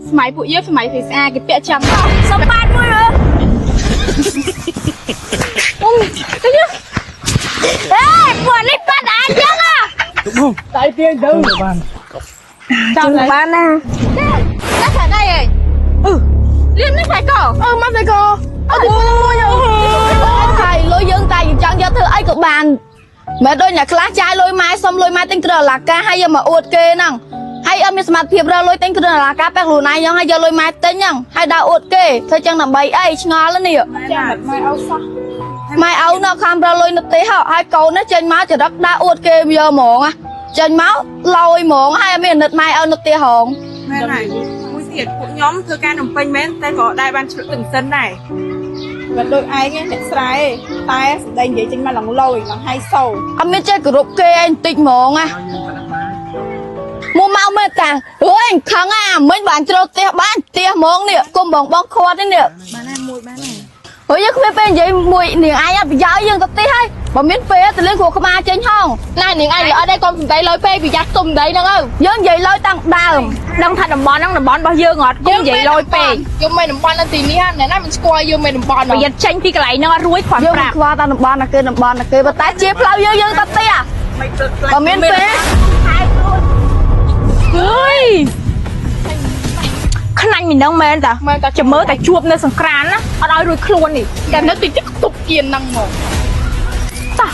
សម័យពួកយើងសម័យស្អាតគេពាក់ចាំ សម្បត្តិមួយមើល អូទៅយើ អេពួកនេះប៉ាត់អាចឹងហ៎ ដៃទាញទៅបាន ចាំ បានណា ណាស់តែអីអឺលៀននេះបែក អឺមកតែកអត់ទីមួយ ហើយលុយយើងតែយើងចង់យកធ្វើអីក៏បានមិនដូចអ្នកខ្លះចាយលុយម៉ែសុំលុយម៉ែទិញគ្រឿងអលង្ការហើយយកមកអួតគេហ្នឹងហើយអត់មានសមត្ថភាពរកលុយទិញគ្រឿងអលង្ការបែបខ្លួនឯងហ្នឹងហើយយកលុយម៉ែទិញហ្នឹងហើយដើរអួតគេធ្វើចឹងដើម្បីអីឆ្ងល់នេះ ចាំម៉ែអោសោះ ម៉ែឪនៅខំរកលុយនៅទេហ៎ហើយកូននេះចេញមកចរិតដើរអួតគេយកហ្មងណាចេញមកលយហ្មងហើយអត់មានអាណិតម៉ែឪនៅទេហង មែនហើយមួយទៀតពួកខ្ញុំធ្វើការនំពេញមែនតែក៏ដែរបានឆ្លុះទឹកសិនដែរ មិនដូចឯងអ្នកស្រែតែសម្ដែងនិយាយចេញមកឡងលយឡងហៃសូ អត់មានចេះគោរពគេឯងបន្តិចហ្មងណាមកមកមើលតាអើយខឹងអាមិញបានជ្រុលផ្ទះបានផ្ទះហ្មងនេះគុំបងបងខាត់នេះនេះ បានហើយមួយបានហើយ ហើយយើងគ្មានពេលនិយាយមួយនាងឯងអត់ប្រយោជន៍យើងទៅផ្ទះហើយបើមានពេលទៅលេងគ្រូក្បាលចេញហង ណែនាងឯងល្អដែរកុំសំដីលយពេកប្រយ័ត្នទុំដីហ្នឹងទៅ យើងនិយាយលយតាំងដើម ដឹងថាតំបន់ហ្នឹងតំបន់របស់យើងអត់គុំនិយាយលយពេក យើងមិនតំបន់នៅទីនេះណាណាមិនស្គាល់យើងមិនតំបន់ ប្រយ័ត្នចេញពីកន្លែងហ្នឹងអត់រួចគ្រាន់ យើង ប្រាប់ មិនខ្វល់តាមតំបន់ណាគេតំបន់ណាគេប៉ុន្តែជាផ្លូវយើងយើងទៅផ្ទះបើមានពេល អើយខ្នាញ់មិនដឹងមែនតា មែនតា ចាំមើលតែជួបនៅសង្ក្រានណាអត់ឲ្យរួចខ្លួននេះ តែនៅតិចតិចខ្ទប់គៀនហ្នឹងមក តោះ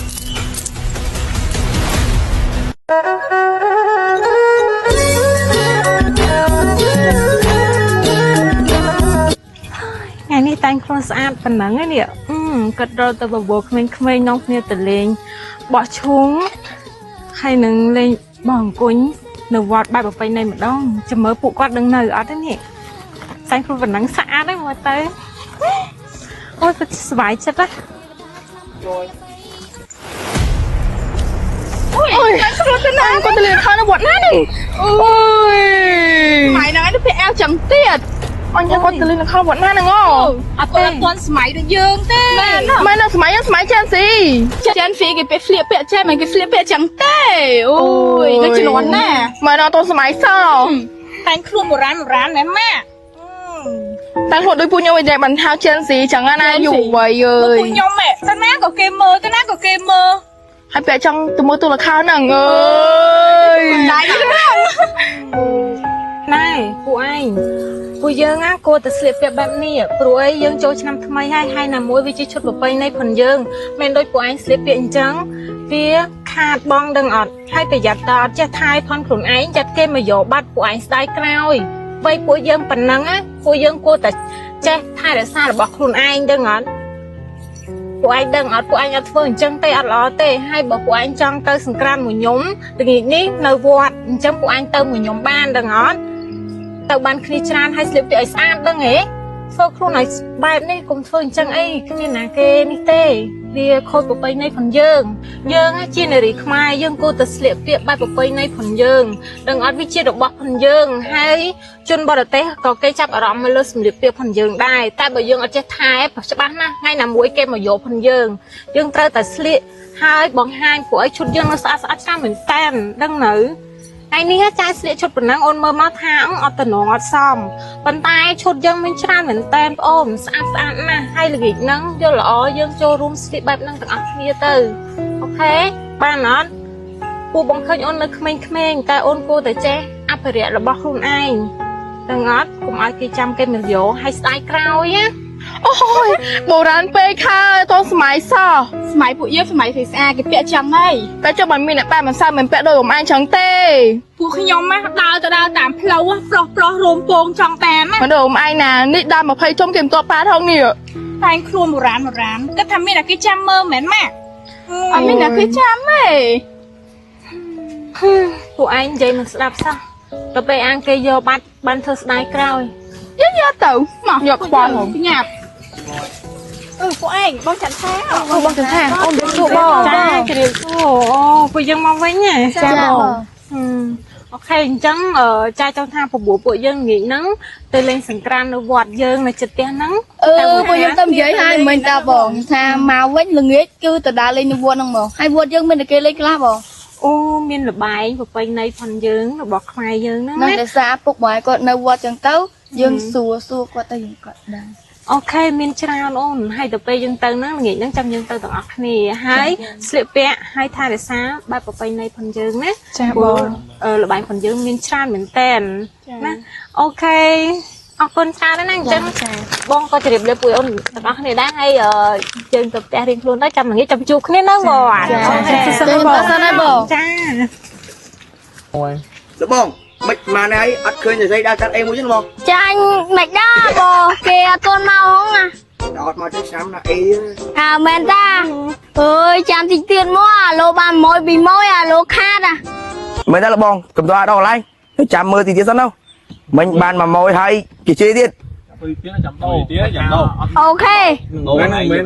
ថ្ងៃនេះតែងខ្លួនស្អាតប៉ុណ្ណឹងឯនេះអឺគាត់រត់ទៅបបួលក្មេងៗនាំគ្នាទៅលេងបោះឈូងហើយនឹងលេងបោះអង្គញ់នៅវត្តបែបប្រពៃណីម្ដងចាំមើលពួកគាត់ដឹងនៅអត់ទេនេះតែងខ្លួនប៉ុណ្ណឹងស្អាតហ្នឹងមើលទៅអូយពិតជាសប្បាយចិត្តណា អូយស្រួលទៅណា គាត់ទៅលេងខោនៅវត្តណានេះអូយ សម័យហ្នឹងឯងទៅអែលចឹងទៀត អញគាត់ទៅលេងខោវត្តណាហ្នឹងអូ អត់ទេទាន់សម័យដូចយើងទេមែន មែននៅសម័យហ្នឹងសម័យចានស៊ី ចានហ្វីគេពេលស្លៀកពាក់ចេះមិនគេស្លៀកពាក់ចឹងទេអូយដូចជំនាន់ណា មែនអត់តសម័យស តែងខ្លួនបុរាណបុរាណណែម៉ាក់ តែខ្លួនដូចពួកខ្ញុំវិញដែរបានហៅចានស៊ីចឹងណាយូរវ័យអើយ ពួកខ្ញុំហ៎តាណាក៏គេមើលតាណាក៏គេមើល ហើយពាក់ចង់ទៅមើលទូរខោហ្នឹងអើយ ដៃហ្នឹង ណែពួកឯងពួកយើងណាគួរតែស្លៀកពាក់បែបនេះព្រោះអីយើងចូលឆ្នាំថ្មីហើយហើយណាមួយវាជាឈុតប្រពៃណីផងយើងមិនដូចពួកឯងស្លៀកពាក់អញ្ចឹងវាខាតបងដឹងអត់ហើយប្រយ័ត្នតអត់ចេះថែផនខ្លួនឯងចាត់គេមកយកបាត់ពួកឯងស្ដាយក្រោយវ័យពួកយើងប៉ុណ្ណឹងណាពួកយើងគួរតែចេះថែរក្សារបស់ខ្លួនឯងដឹងអត់ពួកឯងដឹងអត់ពួកឯងអត់ធ្វើអញ្ចឹងទេអត់ល្អទេហើយបើពួកឯងចង់ទៅសង្ក្រានមួយខ្ញុំល្ងាចនេះនៅវត្តអញ្ចឹងពួកឯងទៅមួយខ្ញុំបានដឹងអត់ ទៅបានគ្នាច្រើនហើយស្លៀកពាក់ឲ្យស្អាតដឹងហ៎ធ្វើខ្លួនឲ្យបែបនេះកុំធ្វើអញ្ចឹងអីគ្មានណាគេនេះទេវាខូចប្រពៃណីផងយើងយើងជានារីខ្មែរយើងគួរតែស្លៀកពាក់បែបប្រពៃណីផងយើងដឹងអត់វាជារបស់ផងយើងហើយជនបរទេសក៏គេចាប់អារម្មណ៍មកលើសម្លៀកពាក់ផងយើងដែរតែបើយើងអត់ចេះថែច្បាស់ណាស់ថ្ងៃណាមួយគេមកយកផងយើងយើងត្រូវតែស្លៀកហើយបង្ហាញពួកឲ្យឈុតយើងនៅស្អាតស្អាតច្រើនមែនតើដឹងនៅ ថ្ងៃនេះចាយស្លៀកឈុតប៉ុណ្ណឹងអូនមើលមកថាអត់តំណងអត់សមប៉ុន្តែឈុតយើងមានច្រើនមែនតែនបងអូនស្អាតស្អាតណាស់ហើយល្ងាចហ្នឹងយកល្អយើងចូលរួមស្លៀកបែបហ្នឹងទាំងអស់គ្នាទៅអូខេបានអត់ពូបងឃើញអូននៅក្មេងៗតែអូនគួរតែចេះអភិរក្សរបស់ខ្លួនឯងដឹងអត់កុំឲ្យគេចាំគេមកយកហើយស្ដាយក្រោយណា អូយបុរាណពេកហើយតសម័យស សម័យពួកយើងសម័យស្អាតគេពាក់ចឹងហើយ តែចុះបើមានអ្នកប៉ែមិនសើមិនពាក់ដូចអមឯងចឹងទេ ពួកខ្ញុំណាដើរទៅដើរតាមផ្លូវប្រុសប្រុសរោមពងចង់តាមណា មិនដូចអមឯងណានេះដល់20ជុំគេមិនទាប់ប៉ាថងនេះ តែងខ្លួនបុរាណបុរាណគិតថាមានតែគេចាំមើលមែនម៉ាក់អត់មានតែគេចាំទេ ពួកឯងនិយាយមិនស្ដាប់សោះដល់ពេលអាងគេយកបាត់បានធ្វើស្ដាយក្រោយ យើងយកទៅមកយកខ្វល់ហង ញ៉ាប់អឺពួកឯងបងចន្ទថា អូបងចន្ទថាអូនយកសួរបង ចាជម្រាបសួរអូពួកយើងមកវិញហ៎ ចាបង អូខេអញ្ចឹងចាចង់ថាពពួកពួកយើងងាកហ្នឹងទៅលេងសង្ក្រាននៅវត្តយើងនៅជិតផ្ទះហ្នឹង អឺពួកយើងទៅនិយាយហើយមិនតាបងថាមកវិញល្ងាចគឺទៅដើរលេងនៅវត្តហ្នឹងមកហើយវត្តយើងមានតែគេលេងខ្លះបង អូមានលបែងប្រពៃណីផងយើងរបស់ខ្មែរយើងហ្នឹង នឹង ណា ដោយសារពុកបងឯងគាត់នៅវត្តចឹងទៅ យើងសួរសួរគាត់ទៅយើងគាត់ដឹង OK មានច្រើនអូនហើយទៅពេលយើងទៅហ្នឹងល្ងាចហ្នឹងចាំយើងទៅទាំងអស់គ្នាហើយស្លៀកពាក់ហើយថែរក្សាបែបប្រពៃណីផងយើងណា ចាបង ល្បែងផងយើងមានច្រើនមែនតែនណា OK អរគុណច្រើនណាស់អញ្ចឹងបងក៏ជម្រាបលាពួកអូនទាំងអស់គ្នាដែរហើយយើងទៅផ្ទះរៀងខ្លួនទៅចាំល្ងាចចាំជួបគ្នានៅបង ចាបងសិនហើយបង ចា លបងមិនម៉ានហើយអត់ឃើញស្រីដើរកាត់អីមួយទេបង ចាញ់មិនដល់បងគេអត់ទាន់មកហងណា អត់មកទេឆ្នាំណាអី អើមែនតាអើយចាំតិចទៀតមកអាឡូបាន1 2ម៉យអាឡូខាតអា មែនទេលបងកំដរដល់កន្លែងចាំមើលទីទៀតសិនទៅមិញបានមួយម៉យហើយគេជេរទៀត ចាំដូរទៀតចាំដូរ អូខេ មែនមែន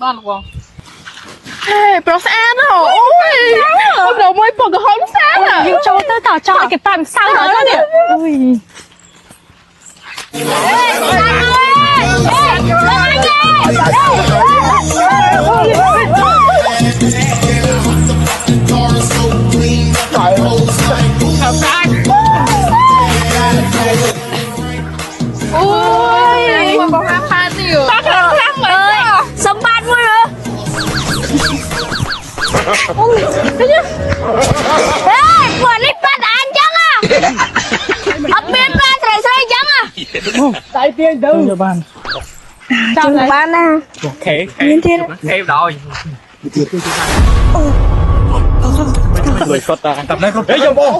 បានបងហេប្រុសស្អាតហ៎អូយអូយមួយពណ៌ក្រហមស្អាត យើងចូលទៅតចង់ឲ្យគេប៉ាម្សៅដល់នេះអូយ អូយបងហាផាទៀតប៉ាខ្លាំងខ្លាំងមែន សម្បត្តិមួយមើលហេពួកនេះប៉ាត់អញចឹងអត់មានប៉ាស្រីស្រីចឹង ដៃទាញទៅបាន ចាំបានណា ខេមានទៀតខេដល់លុយគាត់តាតាមនេះគាត់ហេយកបង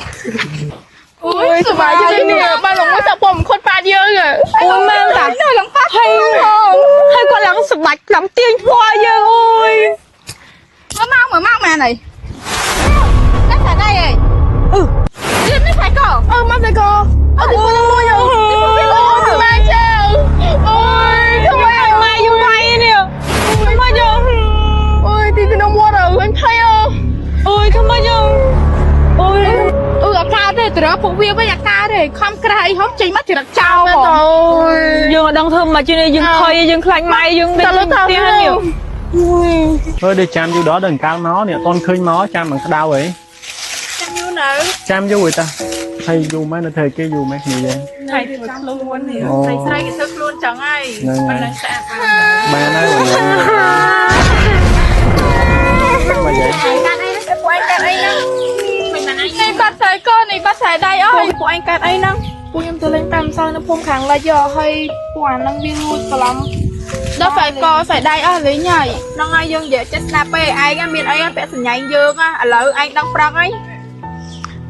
អូយសុបាយជាងនេះបានលងមួយសាក់ពំខុតប៉ាយើង អូយមែនតា ឡើងប៉ា ហើយហើយគាត់ឡើងសម្បាច់ឡើងទាញពណ៌យើងអូយ មើលមកមើលមកមែនហើយតែស្អីអីអឺនេះផ្លែកអឺមកផ្លែកអឺទីមួយអូយម៉ែចៅអូយធ្វើម៉េច ម៉ែយូរម៉ៃនេះមកយើង អូយទីក្នុងវត្តអើយភ័យអូ អូយខំមកយើងអូយ អឺអាកាទេត្រឹមពួកវាវិញអាកាទេខំក្រាស់អីហូបចេញមកចរិតចោលហ្មង យើងអត់ដឹងធ្វើមកជាយើងខុយយើងខ្លាចម៉ែយើង តើលើតើ ផ្ទះនេះ ធ្វើដូចចាំយូរដល់ដល់កាលមកនេះអត់ទាន់ឃើញមកចាំមិនក្តៅអី ចាំយូរនៅ ចាំយូរឯតាហើយយូរមែននៅធ្វើគេយូរមែនគ្នាយើង ហើយធ្វើខ្លួននេះ ស្រីស្រីគេធ្វើខ្លួនចឹងហើយ ហ្នឹងហើយ ប៉ុណ្ណឹងស្អាត បានហើយមកយាយ កាត់អីពួកឯងកាត់អីហ្នឹងនេះបាត់ខ្សែកនេះបាត់ខ្សែដៃអស់ហើយពួកឯងកាត់អីហ្នឹងពួកខ្ញុំទៅលេងតាមម្សៅនៅភូមិខាងលិចយកហើយពួកអាហ្នឹងវាលួចច្រឡំដល់ខ្សែកខ្សែដៃអស់លេងហើយហ្នឹងហើយយើងនិយាយចិត្តស្ដាប់ទេឯងមានអីពាក់សញ្ញាយើងឥឡូវឯងដឹងប្រឹងហើយ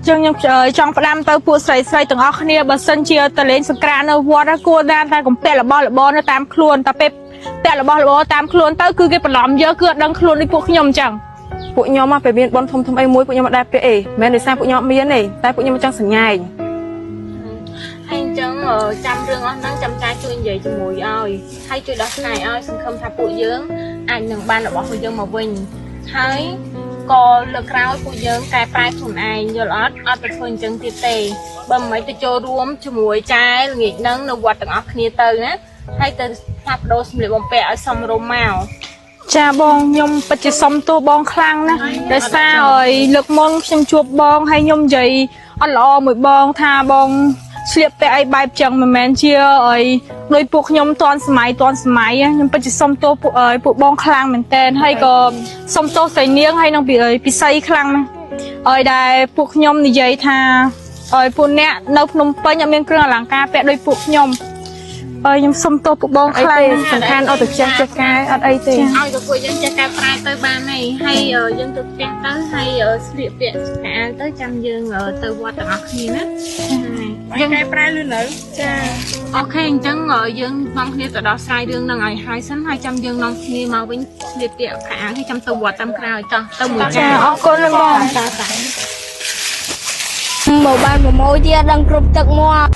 ចឹងខ្ញុំចង់ផ្ដាំទៅពួកស្រីស្រីទាំងអស់គ្នាបើសិនជាទៅលេងសង្ក្រាននៅវត្តគួរណាតែកុំពាក់របស់របរនៅតាមខ្លួនតែពេលពាក់របស់របរតាមខ្លួនទៅគឺគេបន្លំយកគឺអត់ដឹងខ្លួនដូចពួកខ្ញុំចឹង ពួកខ្ញុំមកពេលមានបនធំធំអីមួយពួកខ្ញុំអត់ដែលពាក់អីមិនមែនដោយសារពួកខ្ញុំអត់មានទេតែពួកខ្ញុំចង់សញ្ញាឯង ហើយអញ្ចឹងចាំរឿងអស់ហ្នឹងចាំចាជួយនិយាយជាមួយឲ្យហើយជួយដោះស្រាយឲ្យសង្ឃឹមថាពួកយើងអាចនឹងបានរបស់ពួកយើងមកវិញហើយក៏លើកក្រោយពួកយើងកែប្រែខ្លួនឯងយល់អត់អត់ទៅធ្វើអញ្ចឹងទៀតទេបើមិនទៅចូលរួមជាមួយចែល្ងាចហ្នឹងនៅវត្តទាំងអស់គ្នាទៅណាហើយទៅផ្លាស់ប្ដូរសម្លៀកបំពាក់ឲ្យសមរម្យមក ចាបងខ្ញុំពិតជាសុំទោសបងខ្លាំងណាស់ដោយសារឲ្យលើកមុនខ្ញុំជួបបងហើយខ្ញុំនិយាយអត់ល្អមួយបងថាបងស្លៀកពាក់អីបែបចឹងមិនមែនជាឲ្យដោយពួកខ្ញុំតាន់សម័យតាន់សម័យខ្ញុំពិតជាសុំទោសពួកឲ្យពួកបងខ្លាំងមែនតើហើយក៏សុំទោសស្រីនាងហើយនឹងពិសីខ្លាំងណាស់ឲ្យដែលពួកខ្ញុំនិយាយថាឲ្យពួកអ្នកនៅភ្នំពេញអត់មានគ្រឿងអលង្ការពាក់ដោយពួកខ្ញុំហើយខ្ញុំសុំទោសពួកបង អី ខ្លាំង ទេសំខាន់អត់ទៅចេះចេះកែអត់អីទេ ឲ្យទៅពួកយើងចេះកែប្រែទៅបានហើយហើយយើងទៅផ្ទះទៅហើយស្លៀកពាក់ខោអាវទៅចាំយើងទៅវត្តទាំងអស់គ្នាណា យើងកែប្រែលឿននៅចា OK អញ្ចឹងយើងនាំគ្នាទៅដោះស្រាយរឿងហ្នឹងឲ្យហើយសិនហើយចាំយើងនាំគ្នាមកវិញស្លៀកពាក់ខោអាវហើយចាំទៅវត្តតាមក្រោយតោះទៅមួយ ចាអរគុណបង ចាចា មកបានមួយម៉យទៀតដឹងគ្រប់ទឹកមក